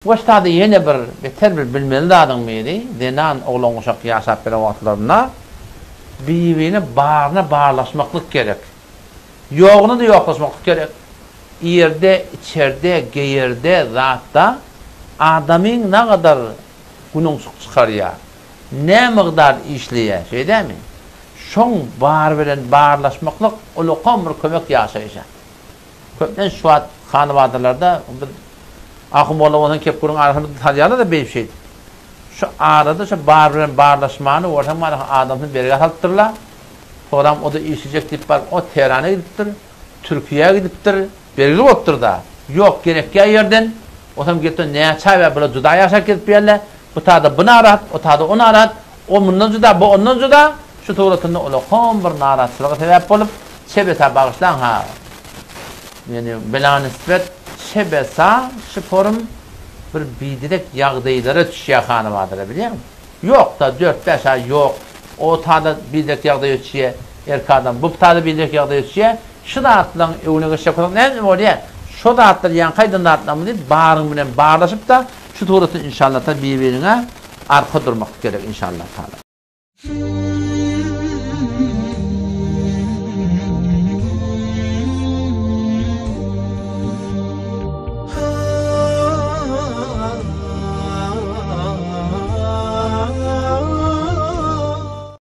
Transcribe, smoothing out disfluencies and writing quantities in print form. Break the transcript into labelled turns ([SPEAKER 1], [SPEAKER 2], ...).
[SPEAKER 1] Waştada ýene bir beter bir bilmeli zadyň biri, zenan oglan-uşak ýaşap gelen wagtlarynda bir-birine baryna barlaşmaklyk gerek. Ýoguna-da ýoklaşmaklyk gerek. Iýerde, içerde, geýerde, zatda adamyň nagadar günüňşuk çykarýar, nä mygdar işleýär, şeý dälmi? Şoň bary bilen barlaşmaklyk ulakam bir kömek ýaşaýşa. Köplenç şu wagt hanybadalarda biz Ahun molla bolsaň kepgiriň arasyna bir salýarlar-da beýdip şeýdip. Şu arada şu bar bilen barlaşmany görseň mana adamsyny bergä salypdyrlar. Soram o-da işlejek diýip baryp o Tehrana gidipdir, Türkiýä gidipdir, bergili bolupdyr-da. Ýok gerekýä ýerden. Osam gelip näçe aý bäri bular juda ýaşap gezip ýörler. Bu tada bu narahat, o tada o narahat. O mundan juda, bu ondan juda. Şu suratynda ulakam bir narahatçylyga sebäp bolup, çebesa bagyşlaň ha. Ýöne belanysbet çebesa şu forum bir biderek ýagdaýlara düşýär hanabadara bilýäňmi? Ýok-da, dört-bäş aý ýok. O tada biderek ýagdaýa düşýär, erkek adam bu tada biderek ýagdaýa düşýär. Şu zatlaryň öňüne geçjek bolsak näme bolýar? Şo zatlar ýaňky aýdan zatlarymyzy baryň bilen barlaşyp-da şu suratda inşallah bir-biriňe arka durmak gerek inşallah taala.